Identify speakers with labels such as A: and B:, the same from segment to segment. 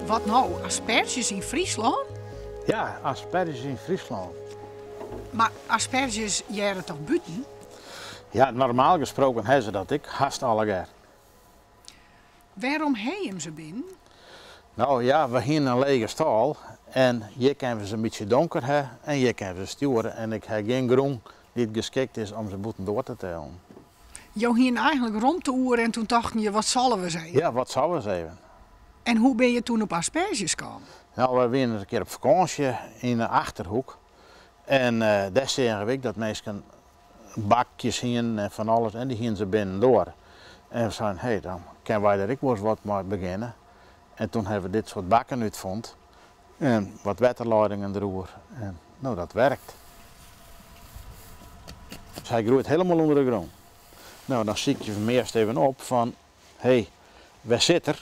A: Wat no, asperzjes yn Fryslân?
B: Ja, asperzjes yn Fryslân.
A: Mar asperzjes hearre toch bûten?
B: Ja, normaal gesproken ha se dat ek, hast allegear.
A: Wêrom ha jim se binnen?
B: No ja, we hiene in lege stâl en hjir kinne we se in bytsje donker ha en hjir kinne we se stjoere en ik ha gjin grûn dy't geskikt is om se bûtendoar te telen.
A: Jo hiene eigenlik romte oer en toen tochten je, wat sille we ris even?
B: Ja, wat sille we ris even.
A: En hoe binne je toen op asperzjes kaam?
B: No, we wiene in kear op fakânsje yn de Achterhoek en dêr seagen we ek dat minsken bakjes hienen en fan alles en dy hienen se binnendoar. En we seinen, hé, dan kinne wy der ek wolris wat mei begjinne. En toen hawwe we dit soart bakken útfûn en wat wetterleidingen deroer en no, dat werkt. Dus hy groeit hielendal ûnder de grûn. No, dan sykje we him earst even op fan, hé, wêr sit er?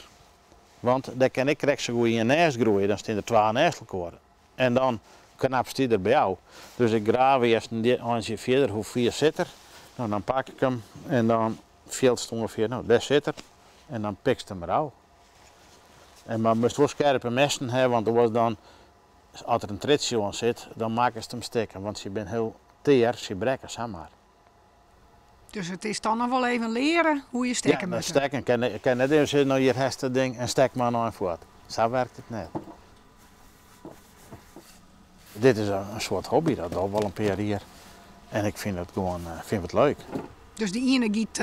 B: Want dêr kin ek krekt sa goed ien nêst groeie, dan stean der twa nêst elkoar. En dan knapst dy der by ôf. Dus ik graaf earst in eintsje fierder, hoe fier sit er? No, dan pak ik him en dan fielst ûngefear, no, dêr sit er. En dan pikst him derôf. En mar moatst wol skerpe messen ha, want oars dan, as der in triedsje oan sit, dan makkest him stikken, want sy binne hiel tear, sy brekke samar.
A: Dus it is dan noch wol even leare hoe je stekke
B: Ja,
A: moatte.
B: stekken kin, kin net even sizze, no hjir hast it ding en stek mar nei fuort. Sa werkt it net. Dit is in soart hobby, dat al wol in pear jier. En ik fyn it gewoan fyn it leuk.
A: Dus de iene giet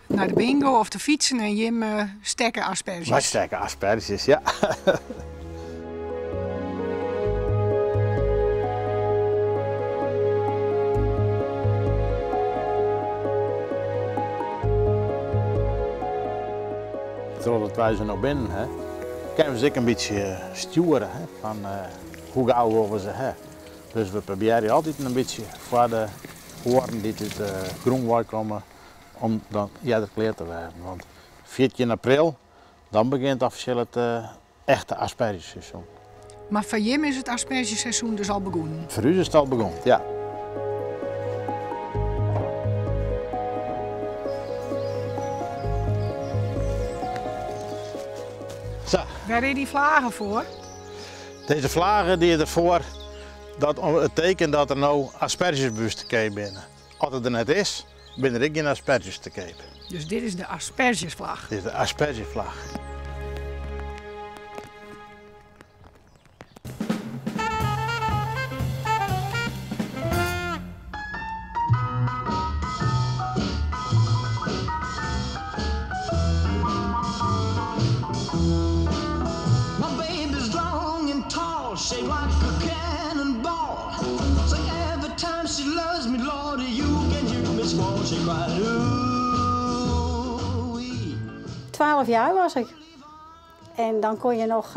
A: nei de bingo of te fytsen en jim stekke asperzjes?
B: Wy stekke asperzjes, ja. Trochdat wy se no binnen ha, kinne we se ek in bytsje stjoere hè, fan hoe gau wolle we se ha. Dus we probearje altyd in bytsje foar de oaren dy't út de grûn wei komme om dan earder klear te wêzen. Want 14 april, dan begjint offisjeel it echte asperzjeseizoen.
A: Mar foar jim is it asperzjeseizoen dus al begûn?
B: Foar ús is it al begûn, ja. Sa.
A: Wêr is dy flage foar?
B: Dizze flage dy is derfoar dat it teken dat der no asperzjes by ús te keap binne. As it der net is, binne der ek gjin asperzjes te keap.
A: Dus dit is de asperzjesflach?
B: Dit is de asperzjeflach.
C: My baby's long and tall, shaped like a cannonball. So every time she loves me, Lord, you can hear me squall. She cried, ooh.
D: 12 jaar was ik. En dan kon je nog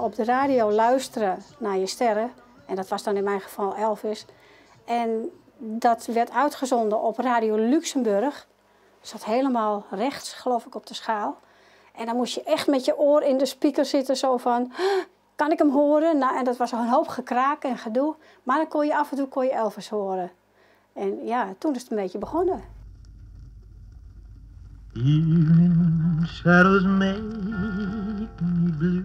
D: op de radio luisteren naar je sterren. En dat was dan in mijn geval Elvis. En dat werd uitgezonden op Radio Luxemburg. Zat helemaal rechts, geloof ik, op de schaal. En dan moest je echt met je oor in de speaker zitten, zo van, kan ik hem horen? Nou, en dat was een hoop gekraak en gedoe. Maar dan kon je af en toe Elvis horen. En ja, toen is het een beetje begonnen.
C: Evening shadows make me blue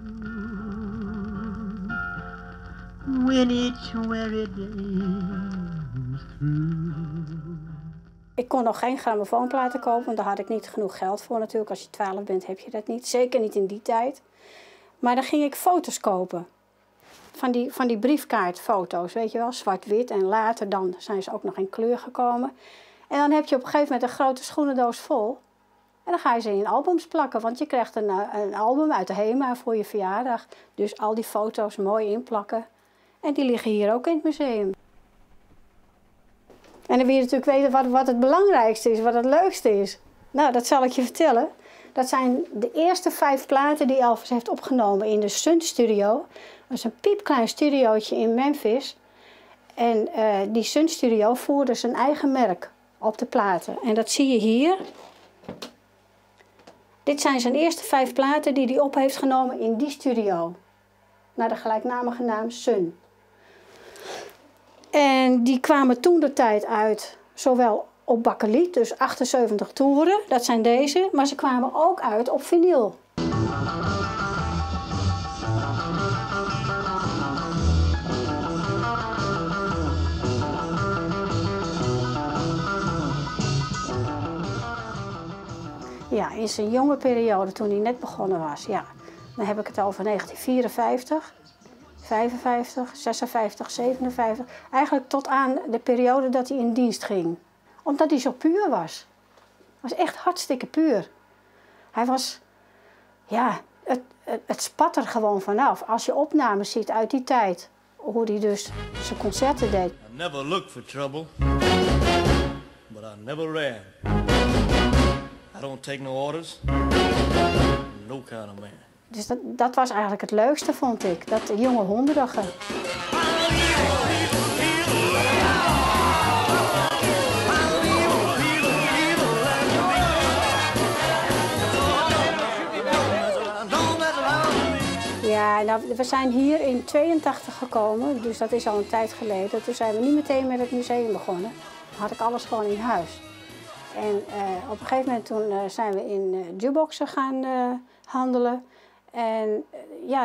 C: when each weary day is through.
D: Ik kon nog geen grammofoonplaten kopen, want daar had ik niet genoeg geld voor natuurlijk. Als je 12 bent heb je dat niet, zeker niet in die tijd. Maar dan ging ik foto's kopen. Van die briefkaartfoto's, weet je wel, zwart-wit. En later dan zijn ze ook nog in kleur gekomen. En dan heb je op een gegeven moment een grote schoenendoos vol. En dan ga je ze in albums plakken, want je krijgt een album uit de HEMA voor je verjaardag. Dus al die foto's mooi inplakken. En die liggen hier ook in het museum. En dan wil je natuurlijk weten wat het belangrijkste is, wat het leukste is. Nou, dat zal ik je vertellen. Dat zijn de eerste 5 platen die Elvis heeft opgenomen in de Sun Studio. Dat is een piepklein studiootje in Memphis. En die Sun Studio voerde zijn eigen merk op de platen. En dat zie je hier. Dit zijn zijn eerste 5 platen die hij op heeft genomen in die studio. Naar de gelijknamige naam Sun. En die kwamen toen de tijd uit, zowel op bakeliet, dus 78 toeren, dat zijn deze, maar ze kwamen ook uit op vinyl. Ja, in zijn jonge periode toen hij net begonnen was, ja. Dan heb ik het over 1954, 55, 56, 57. Eigenlijk tot aan de periode dat hij in dienst ging. Omdat hij zo puur was. Hij was echt hartstikke puur. Hij was, ja, het spat er gewoon vanaf. Als je opnames ziet uit die tijd, hoe hij dus zijn concerten deed.
E: I never looked for trouble, but I never ran. I don't take no orders, no kind of man.
D: Dus dat was eigenlijk het leukste, vond ik. Dat jonge honderige. Ja, we zijn hier in 82 gekomen, dus dat is al een tijd geleden. Toen zijn we niet meteen met het museum begonnen. Dan had ik alles gewoon in huis. En op een gegeven moment toen zijn we in jukeboxen gaan handelen. En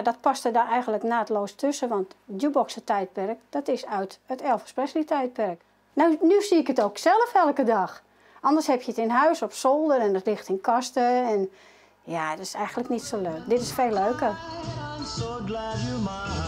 D: dat paste daar eigenlijk naadloos tussen, want het jukeboxen tijdperk, dat is uit het Elvis Presley tijdperk. Nu zie ik het ook zelf elke dag. Anders heb je het in huis op zolder en het ligt in kasten. En ja, dat is eigenlijk niet zo leuk. Dit is veel leuker.
C: I'm so glad you're mine.